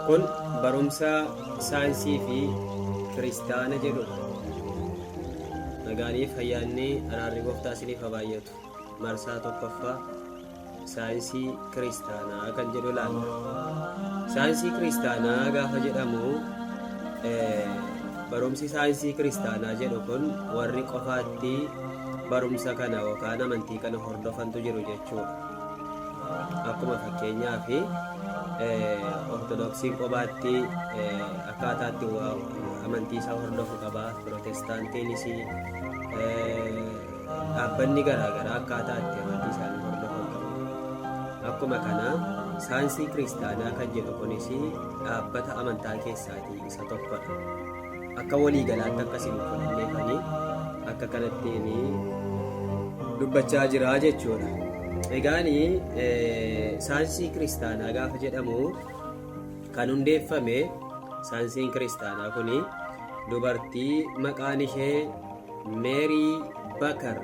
Kun barumsa saayinsii fi kiristaana jedhudha. Nagaaniif ayyaanni araarri gooftaa isiniif haa baay'atu. Marsaa tokkoffaa saayinsii kiristaanaa kan jedhu ilaalla. Saayinsii kiristaanaa gaafa jedhamu barumsi saayinsii kiristaanaa jedhu kun warri qofaatti barumsa kana yookaan amantii kana hordofantu jiru jechuudha. Akkuma fakkeenyaaf Ortodoksiin qobaatti akkaataatti amantii isaa hordofu qaba. Pirotestaantiinis dhaabbanni garaagaraa akkaataa itti amantii isaanii hordofan qabu. Akkuma kana saayinsii kiristaanaa kan jedhu kunis dhaabbata amantaa keessaatii isa tokkodha. Akka walii galaatti akka isin fudhanneefanii akka kanattiin dubbachaa jira jechuudha. Egaan saayinsii kiristaanaa gaafa jedhamu kan hundeeffame saayinsiin kiristaanaa kun dubartii maqaan ishee Meerii Bakar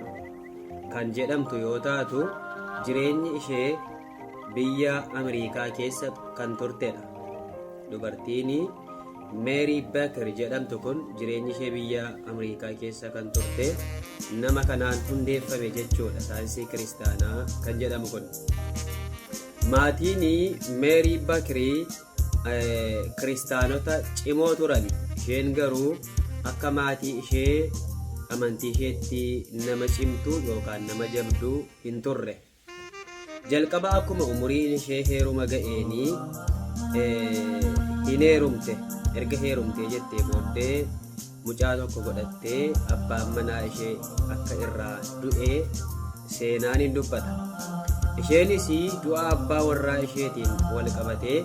kan jedhamtu yoo taatu jireenyi ishee biyya Ameerikaa keessa kan turtedha. Dubartiin Meerii Bakar jedhamtu kun jireenyi ishee biyya Ameerikaa keessa kan turte nama kanaan hundeeffame jechuudha saayinsii kiristaanaa kan jedhamu kun. Maatiin Meerii Bakirii kiristaanota cimoo turan. Isheen garuu akka maatii ishee amantii isheetti nama cimtuu yookaan nama jabduu hin turre. Jalqaba akkuma umuriin ishee heeruma ga'eenii hin heerumte. Erga heerumtee jettee booddee mucaa tokko godhattee abbaan manaa ishee akka irraa du'e seenaan hin dubbata. Isheenis du'a abbaa warraa isheetiin wal qabatee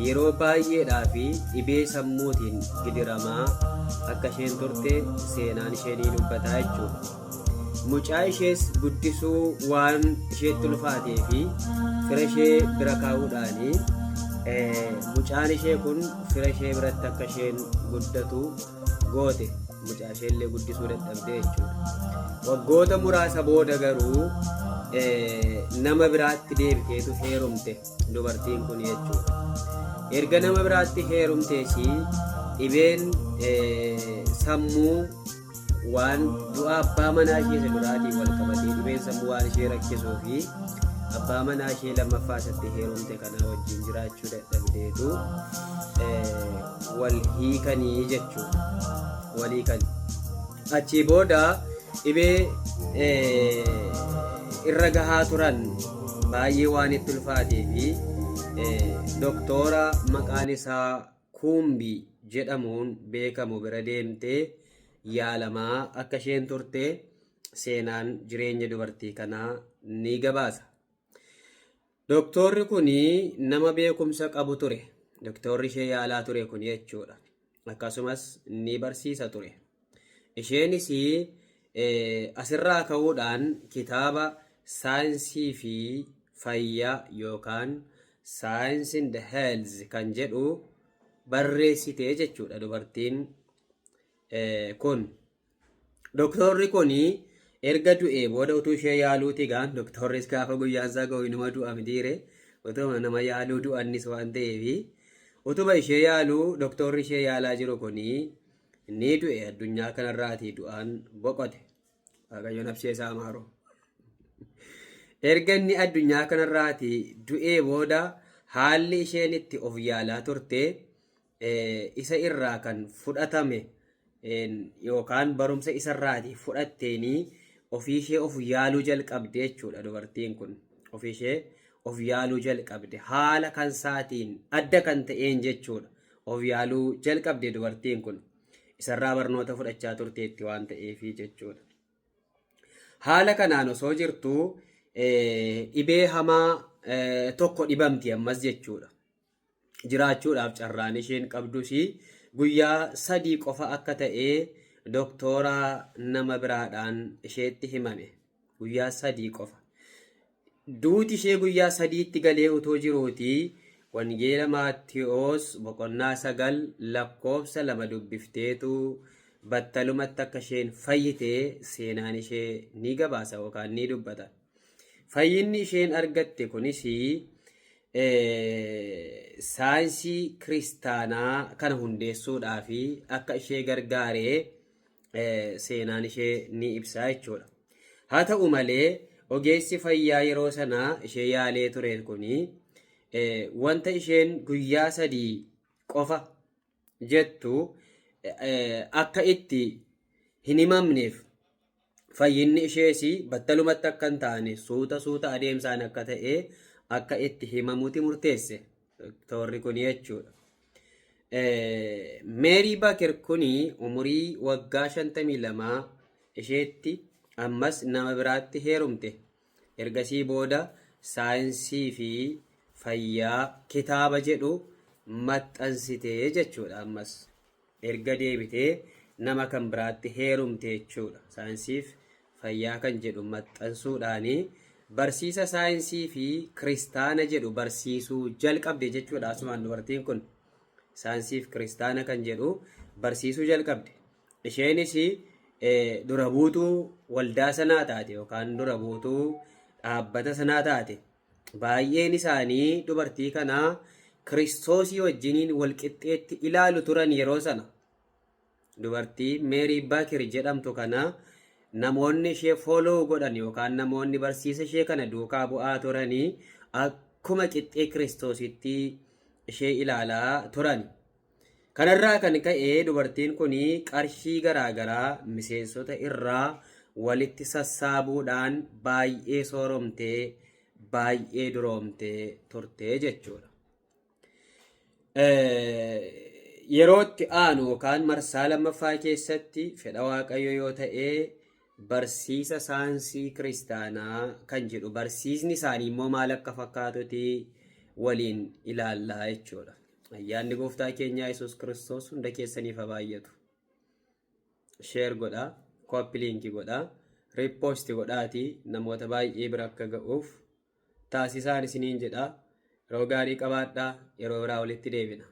yeroo baay'eedhaa fi dhibee sammuutiin gidiramaa akka isheen turte seenaan ishee ni dubbata jechuudha. Mucaa ishees guddisuu waan isheetti ulfaatee fi fira ishee bira kaa'uudhaan mucaan ishee kun fira ishee biratti akka isheen guddatu goote. Mucaa ishee illee guddisuu dadhabde jechuudha. Waggoota muraasa booda garuu nama biraatti deebiteetu heerumte dubartiin kun jechuudha. Erga nama biraatti heerumtees dhibeen sammuu waan du'a abbaa manaa ishee isa duraatiin wal qabatee dhibeen sammuu waan ishee rakkisuu fi abbaa manaa ishee lammaffaa isatti heerumte kanaa wajjin jiraachuu dadhabdeetu wal hiikanii jechuudha. Wal hiikani. Achii booda dhibee irra gahaa turan baay'ee waan itti ulfaatee fi doktoora maqaan isaa Kuumbii jedhamuun beekamu bira deemtee yaalamaa akka isheen turte seenaan jireenya dubartii kanaa ni gabaasa. Doktoorri kun nama beekumsa qabu ture. Doktoorri ishee yaalaa ture kun jechuudha. Akkasumas ni barsiisa ture. Isheenis asirraa ka'uudhaan kitaaba saayinsii fi fayyaa yookaan Science and Health kan jedhu barreessite jechuudha dubartiin kun. Doktorri kun erga du'ee booda utuu ishee yaaluuti gaan doktorris gaafa guyyaan isaa ga'u inuma du'a mitiire utuma nama yaaluu du'annis waan ta'eefi utuma ishee yaaluu doktorri ishee yaalaa jiru kun ni du'e addunyaa kanarraatii du'aan boqote. Waaqayyo nafsee isaa maaru. Erga inni addunyaa kanarraatii du'ee booda haalli isheen itti of yaalaa turte isa irraa kan fudhatame yookaan barumsa isarraatii fudhatteenii ofiishee of yaaluu jalqabde jechuudha dubartiin kun ofiishee of yaaluu jalqabde haala kan isaatiin adda kan ta'een jechuudha of yaaluu jalqabde dubartiin kun isarraa barnoota fudhachaa turteetti waan ta'eefi jechuudha. Haala kanaan osoo jirtu dhibee hamaa tokko dhibamti ammas jechuudha. Jiraachuudhaaf carraan isheen qabdus guyyaa 3 qofa akka ta'e doktoora nama biraadhaan isheetti himame. Guyyaa 3 qofa. Duuti ishee guyyaa 3tti galee utuu jiruuti Wangeela Maatewos boqonnaa 9 lakkoofsa 2 dubbifteetu battalumatti akka isheen fayyite seenaan ishee ni gabaasa yookaan ni dubbata. Fayyinni isheen argatte kunis Saayinsii kiristaanaa kana hundeessuudhaaf akka ishee gargaaree seenaan ishee ni ibsa jechuudha. Haa ta'u malee, ogeessi fayyaa yeroo sanaa ishee yaalee ture kuni wanta isheen guyyaa 3 qofa jettu akka itti hin himamneef, fayyinni ishees battalumatti akka hin taane, suuta suuta adeemsaan akka ta'e akka itti himamuti murteesse toorri kun jechuudha. Meerii Baker kuni umurii waggaa 52 isheetti ammas nama biraatti heerumte. Ergasii booda Saayinsii fi Fayyaa kitaaba jedhu maxxansite jechuudha ammas. Erga deebitee nama kan biraatti heerumte jechuudha. Saayinsii fi Fayyaa kan jedhu maxxansuudhaan barsiisa saayinsii fi kiristaana jedhu barsiisuu jalqabde jechuudha. Asumaan dubartiin kun saayinsii fi kiristaana kan jedhu barsiisuu jalqabde. Isheenis dura buutuu waldaa sanaa taate yookaan dura buutuu dhaabbata sanaa taate. Baay'een isaanii dubartii kana Kiristoosii wajjiniin wal qixxeetti ilaalu turan yeroo sana. Dubartii Meerii Baakir jedhamtu kana namoonni ishee follow godhan yookaan namoonni barsiisa ishee kana duukaa bu'aa turanii akkuma qixxee Kiristoositti ishee ilaalaa turan. Kanarraa kan ka'e dubartiin kun qarshii garaagaraa miseensota irraa walitti sassaabuudhaan baay'ee sooromtee, baay'ee duroomtee turte jechuudha. Yeroo itti aanu yookaan marsaa lammaffaa keessatti, fedha Waaqayyo yoo ta'e, barsiisa saayinsii kiristaanaa kan jedhu, barsiisni isaanii immoo maal akka fakkaatuti waliin ilaallaa jechuudha. Ayyaanni gooftaa keenyaa Yesuus Kiristoos hunda keessaniif haa baay'atu. Share godhaa, copy link godhaa, repost godhaatii namoota baay'ee bira akka ga'uuf taasisaan isiniin jedha. Yeroo gaarii qabaadhaa, yeroo biraa walitti deebina.